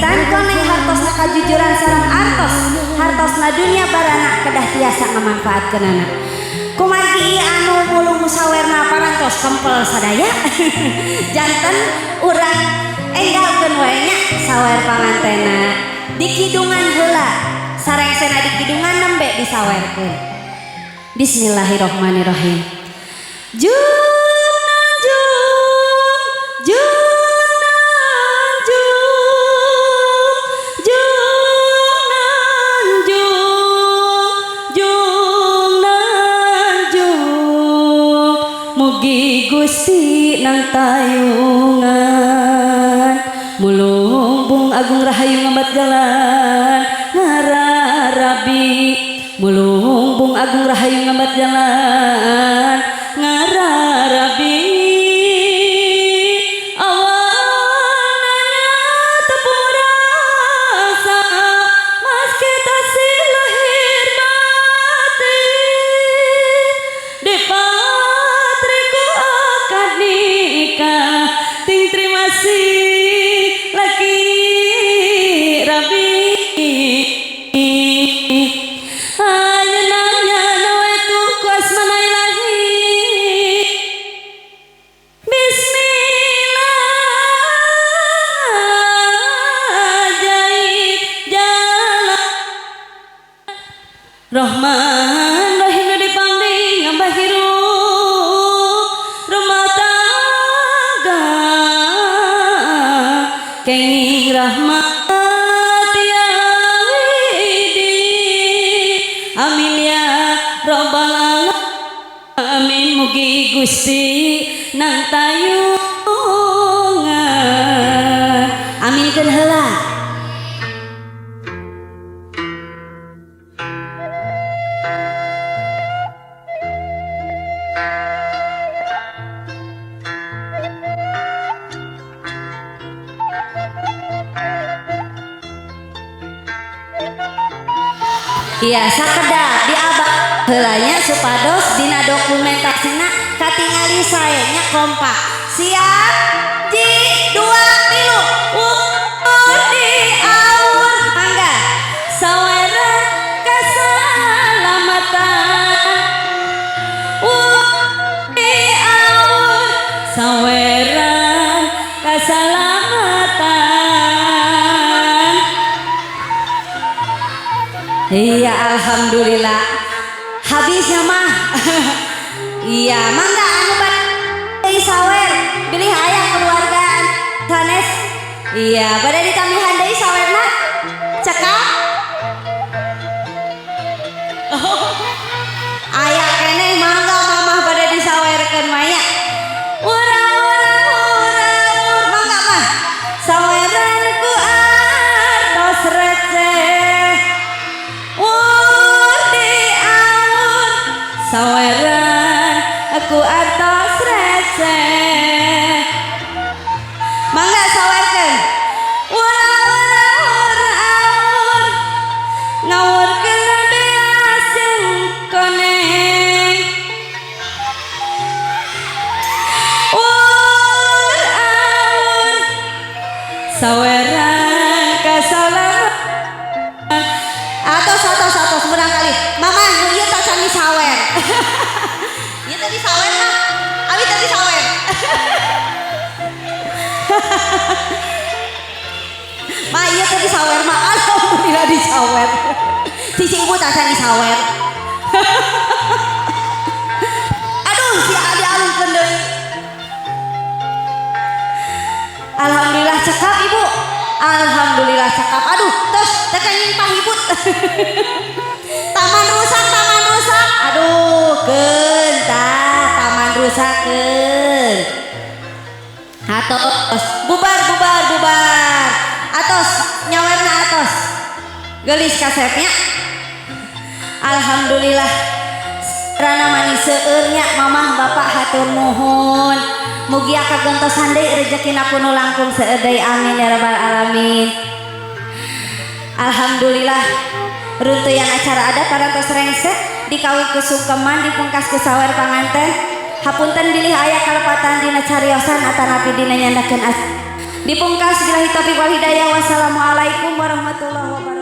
Kasetan koneng hartosna kajujuran sareng artos hartosna dunia barana kedah tiasa ngamanfaatkeunana. Kumargi anu mulung sawerna parantos kempel sadaya janten urang enggalkeun wae nya sawer pangantena di kidungan heula sarengsena di kidungan nembe disawerkeun. Bismillahirrahmanirrahim. Jung nanjung jung nanjung jung nanjung jung nanjung mugi Gusti nang tayungan mulung agung rahayu ngambat jalan ngararabi mulung agung rahayu ngambat jalan ngararabi awananya tepung rasa meski tasih lahir batin di patriku akad nikah ting terima sih laki rabi ayeuna nawaitu ku asmana ilahi bismillah jai jalan Rahman Rahim nu dipangding ngambah hirup rumah tangga kenging rahmat ya widi amin ya rabbal alamin mugi Gusti nang tayungan aminkeun heula. Iya sakedap di abak heulanya supados dina dokumentasina katingali sae nya kompak. Siap ji 2 3 ukur di aur mangga saweran kasalamatan di aur saweran kasalamatan. Iya alhamdulillah habisnya mah. Iya mangga anu bade sawer bilih aya keluarga sanes. Iya bade ditambihan deui sawerna cekap. Aya keneh mangga mamah bade disawerkeun mah nya. Urang urang urang mangga mah saweran ku artos receh saweran aku atas receh mangga sawerkeun urang urang urang ngawurkeun beas jeung koneng ur aur saweran kasalam atos atos atos menang kali mama nu ieu tacan disawer. Ieu tadi sawer mah abi tadi sawer. Ma ieu tadi sawer mah alhamdulillah disawer. Sisi ibu tacan disawer. Aduh si adi alungkeun deui. Alhamdulillah cekap ibu. Alhamdulillah cekap. Aduh terus teh pahibut. Taman rusak, taman rusak. Aduh, keun tah taman rusak keun. Atos bubar bubar bubar. Atos nyawerna atos. Geulis kasepnya. Alhamdulillah. Rana manis seueurnya mamah bapak hatur nuhun. Mugia kagentosan deui rejekina ku nu langkung seueur deui amin ya rabbal alamin. Alhamdulillah runtuyan acara adat parantos rengse dikawin ku sungkeman dipungkas ku sawer panganten. Hapunten bilih aya kalepatan dina cariosan atanapi dina nyandakeun dipungkas billahi taufiq wal hidayah. Wassalamualaikum. warahmatullahi wabarakatuh.